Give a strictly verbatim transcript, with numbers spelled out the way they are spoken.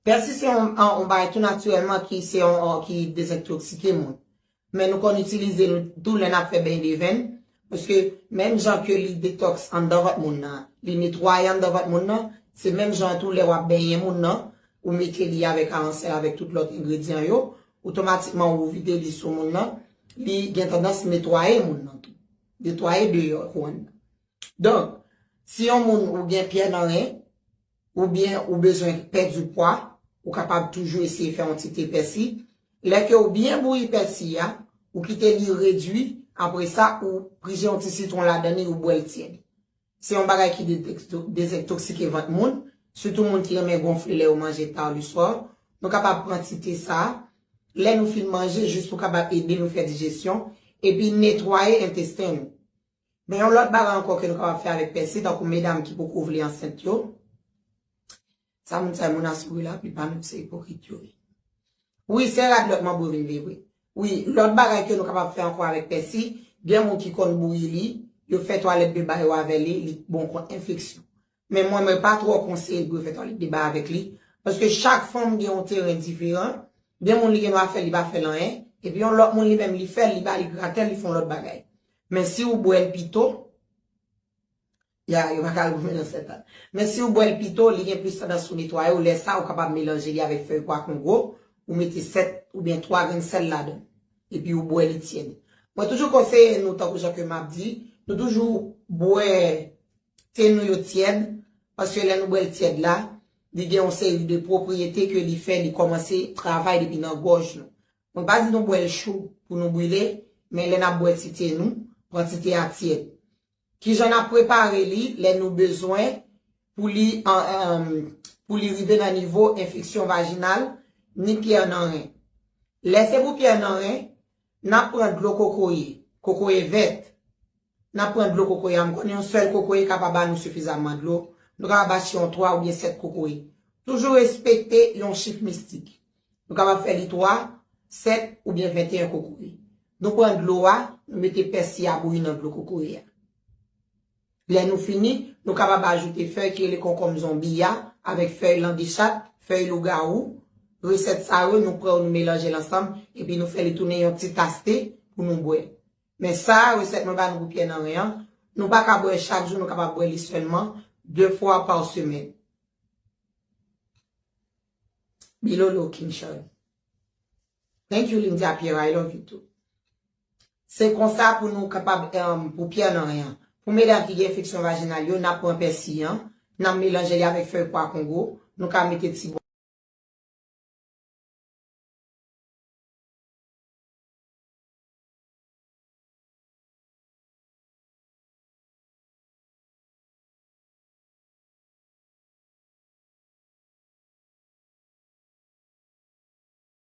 Pèsi se yon, yon, yon bagay tou natirèlman ki se yon, yon ki dezentoksike moun. Men nou konn itilize l tou lè n ap fè beny de venn. Paske menm jan ke li detoks anndan vant moun nan, li netwaye anndan vant moun nan, se menm jan tou lè w ap benyen moun nan, ou mete li avèk aransèl, avèk tout lòt engredyan yo, otomatikman ou vide li sou moun nan, li gen tandans netwaye moun nan tou. Netwaye deyò kouwòn nan. Donk, si yon moun ou gen pyè nan ren, oubyen ou bezwen pèdi pwa, ou kapab toujou eseye fè yon ti te pèsi. Lè ke ou byen bouyi pèsi a, ou kite li redui, apre sa, ou prije yon ti sitwon ladan li, ou bwè l tyèd. Se yon bagay ki detekto-, dezentoksike vant moun, sitou moun ki renmen gonfle lè yo manje ta le swa. Nou kapab pran ti te sa, lè nou fin manje, jis pou kapab ede nou fè dijesyon, epi netwaye entesten nou. Men yon lòt bagay ankò ke nou kapab fè avèk pèsi, tankou medam ki poko vle ansent yo. Sa moun sa moun a souri la, pi pa nou se ipokrit yo ye. Wi, se rad lòt manbo vin vre vre. Wi, lòt bagay ke nou kapab fè ankò avèk pèsi, gen moun ki konn bouyi li, yo fè twalèt de ba yo avè li, li bon kont enfeksyon. Men mwen, mwen pa twò konseye pou yo fè twalèt de ba avèk li, paske chak fanm gen yon teren diferan, gen moun li gen dwa fè, li pa fè l anyen, epi yon lòt moun li menm li fè l, li ba li gratèl, li fè yon lòt bagay. Men si ou bwè l pito, ya, yo pa ka goumen nan sèt an. Men si ou bwè l pito, li gen plis tandans pou netwaye w, lè sa ou kapab melanje li avèk fèy pwa kongo, ou mete sèt oubyen twa grenn sèl ladan, epi ou bwè li tyèd. Mwen toujou konseye nou, tankou jan ke m ap di, nou toujou bwè te nou yo tyèd, paske lè nou bwè l tyèd la, li gen yon seri de pwopriyete ke li fè, li kòmanse travay depi nan gòj nou. Mwen pa di nou bwè l cho pou nou brile, men lè n ap bwè ti te nou, pran ti te a tyèd. Kijan n ap prepare li lè nou bezwen pou li, an, an, pou li rive nan nivo enfeksyon vajinal, ni pyè nan ren. Lè se pou pyè nan ren, n ap pran dlo kokoye, kokoye vèt. N ap pran dlo kokoye a, m konnen yon sèl kokoye ka pa ba nou sifizaman dlo. Nou kapab achte yon twa oubyen sèt kokoye. Toujou respekte yon chif mistik. Nou kapab fè li twa, sèt oubyen venteyen kokoye. Nou pran dlo a, nou mete pèsi a bouyi nan dlo kokoye a. Lè nou fini, nou kapab ajoute fèy ki rele konkonm zonbi a, avèk fèy langichat, fèy lougawou. Resèt sa yo, nou pran yo, nou melanje l ansanm, epi nou fè li tounen yon ti tas te pou nou bwè. Men sa, resèt mwen ba nou pou pyè nan ren an, nou pa ka bwè chak jou, nou kapab bwè li sèlman de fwa pa semèn. Bilolo Kinshon. Thank you, Lindia Pierre, I love you too. Se konsa pou nou kapab, em, pou pyè nan ren an. Pou medam ki gen enfeksyon vajinal yo, n ap pran pèsi an, n ap melanje li avèk fèy pwa kongo, nou ka mete ti